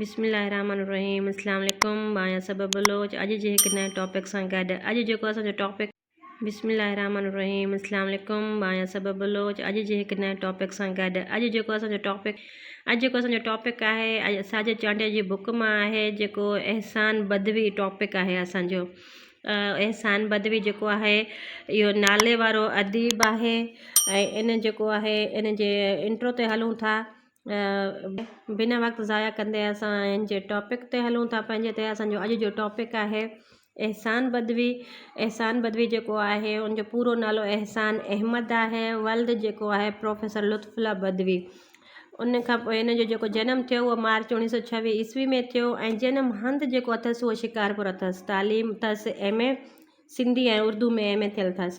بسم الله الرحمن الرحيم اسلام عليڪم مان آهيان سبب بلوچ اڄ جي هڪ نئين ٽاپڪ سان گڏ اڄ جيڪو اسان جو ٽاپڪ بسم الله الرحمن الرحيم اسلام عليڪم مان آهيان سبب بلوچ اڄ جي هڪ نئين ٽاپڪ سان گڏ اڄ جيڪو اسان جو ٽاپڪ اڄ جيڪو اسان جو ٽاپڪ آهي اڄ ساجد چانڊيي جي بڪ مان آهي جيڪو احسان بدوي ٽاپڪ آهي اسان جو احسان بدوي جيڪو آهي اهو نالي وارو اديب آهي ۽ ان جيڪو آهي ان جي انٽرو تي هلون ٿا بنا وقت ضايع ڪندي اسان هن جي ٽاپڪ تي هلون ٿا پنهنجي تي اسان جو اڄ جو ٽاپڪ آهي احسان بدوي احسان بدوي جيڪو آهي ان جو پورو نالو احسان احمد آهي ولد جيڪو آهي پروفيسر لطف الله بدوي ان کان پوء هن جو جيڪو جنم ٿيو اهو مارچ اڻويهه سو ڇويهه عيسوي ۾ ٿيو ۽ جنم هنڌ جيڪو اٿس اهو شڪارپور اٿس تعليم اٿس M A Sindhi ۽ Urdu ۾ M A ٿيل اٿس.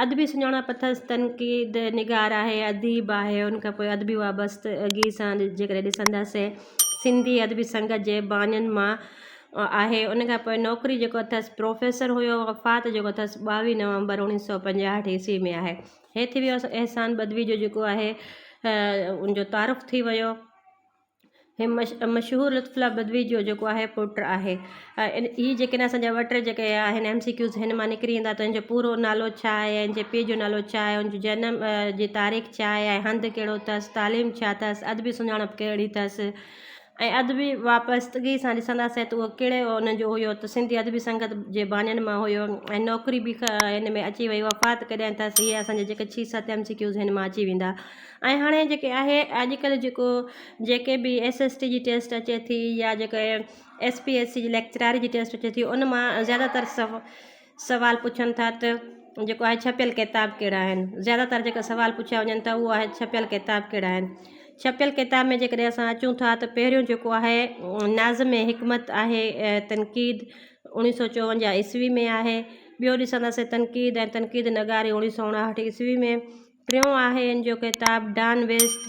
ادبي سڃاڻپ اٿس، تنقيد نگار آهي، اديب آهي، ان کان پوء ادبي وابستگي سان جيڪڏهن ڏسنداسين سنڌي ادبي سنگت جي بانين مان آهي، ان کان پوء نوڪري جيڪو اٿس پروفيسر هيو، وفات جيڪو اٿس ٻاويهه نومبر اڻويهه سو پنجاهٺ عيسوي ۾ آهي. هي ٿي ويو احسان بدوي جو جيڪو آهي ان جو تعارف ٿي ويو. هي مشهور لطف الله بدوي جو جيڪو آهي پٽ آهي هي جيڪي اسان جا ٻه ٽي جيڪي آهن ايم سي ڪيوز هن مان نڪري ايندا ته هن جو پورو نالو ڇا آهي هن جي پيء جو نالو ڇا آهي هن جو جنم جي تاريخ ڇا آهي ۽ هنڌ ڪهڙو اٿس تعليم ڇا اٿس ادبي سڃاڻپ ڪهڙي اٿس ۽ ادبي وابستگي سان ڏسنداسين ته اهو ڪهڙي ان جو هيو ته سنڌي ادبي سنگت جي بانين مان هيو ۽ نوڪري به هن ۾ اچي وئي وفات ڪڏهن اٿس هي اسان جا جيڪي ڇهه ست ايم سي ڪيوز هن مان اچي ويندا ۽ هاڻي جيڪي آهي اڄڪلهه جيڪو جيڪي به ايس ايس ٽي جي ٽيسٽ اچي ٿي يا جيڪي ايس پي ايس سي جي ليڪچراري جي ٽيسٽ اچي ٿي ان مان زياده تر سوال پڇن ٿا ته جيڪو آهي ڇپيل ڪتاب ڪهڙا آهن زياده تر جيڪا سوال پڇيا وڃن ٿا اهو آهي ڇپيل ڪتاب ڪهڙا آهن ڇپيل ڪتاب ۾ جيڪڏهن اسان اچون ٿا ته پهريون جيڪو آهي ناظم حڪمت آهي تنقيد اڻويهه سو چوونجاهه عيسوي ۾ آهي ٻيو ڏسنداسين تنقيد ۽ تنقيد نگاري اڻويهه سو اڻاهٺ عيسوي ۾ ٽيون آهي ان جو ڪتاب ڊان ويسٽ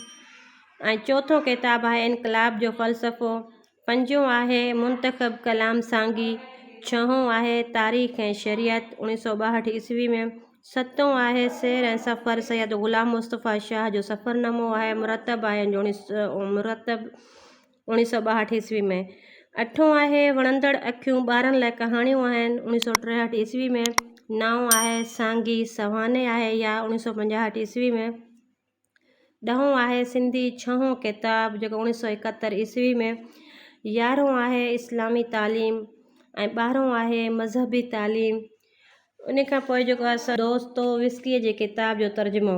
۽ چوٿون ڪتاب آهي انقلاب جو فلسفو، پنجون آهي منتخب ڪلام سانگي، ڇهون آهي تاريخ ۽ شريعت اڻويهه سؤ ٻاهٺ عيسوي ۾، ستون آهي سير ۽ سفر سيد غلام مصطفيٰ شاهه جو سفرنامو آهي مرتب آهي ان جو مرتب اڻويهه سؤ ٻاهٺ عيسوي ۾. اٺون آهي وڻندڙ اکيون ٻارن لاء ڪهاڻيون آهن اڻويهه سؤ ٽيهٺ عيسوي ۾. نائون آهي سانگي سوانح آهي اها اڻويهه سؤ پنجاهٺ عيسوي ۾. ڏهون آهي سنڌي ڇهون ڪتاب جيڪو اڻويهه سؤ ايڪهتر عيسوي ۾. يارهون آهي اسلامي تعليم ۽ ٻارهون آهي مذهبي تعليم. ان کان پوء جيڪو آهي سو دوستو وسڪيء جي ڪتاب جو ترجمو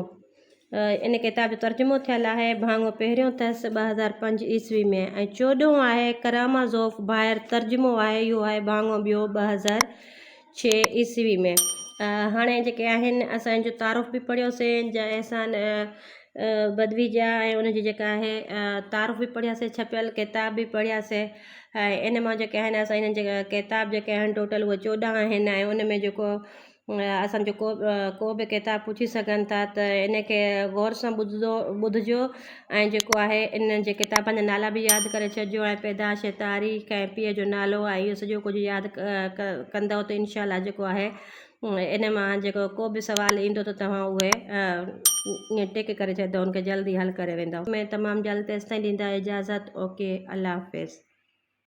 ان ڪتاب جو ترجمو ٿيل آهي ڀاڱو پهريون اٿس 2005 عيسوي ۾ ۽ چوڏهون آهي ڪرامازوف ڀائر ترجمو آهي اهو آهي ڀاڱو ٻيو 2006 عيسوي ۾ هاڻي جيڪي آهن اسان ان جو تعارف به پڙهيوسين جا احسان بدوي جا ۽ ان جي جيڪا آهي تعارف به پڙهياسين ڇپيل ڪتاب به پڙهياسين ۽ ان مان جيڪي آهن اسان انهن جي ڪتاب جيڪي آهن ٽوٽل اهي 14 آهن ۽ ان ۾ جيڪو اسان جو ڪو ڪو به ڪتاب پڇي سگهن ٿا ته ان کي غور سان ٻڌجو ٻڌجو ۽ جيڪو آهي انهن جي ڪتابن جا نالا به ياد ڪري ڇڏجو ۽ پيدائش تاريخ ۽ پيء جو نالو ۽ اهو سڄو ڪجهه ياد ڪندؤ ته انشاء الله جيڪو آهي ان مان جيڪو ڪو به سوال ايندو ته توهان اهي ائين ٽڪ ڪري ڇڏيندؤ ان کي جلدي حل ڪري ويندؤ. ۾ تمام جلد تيستائين ڏيندا اجازت اوڪي الله حافظ.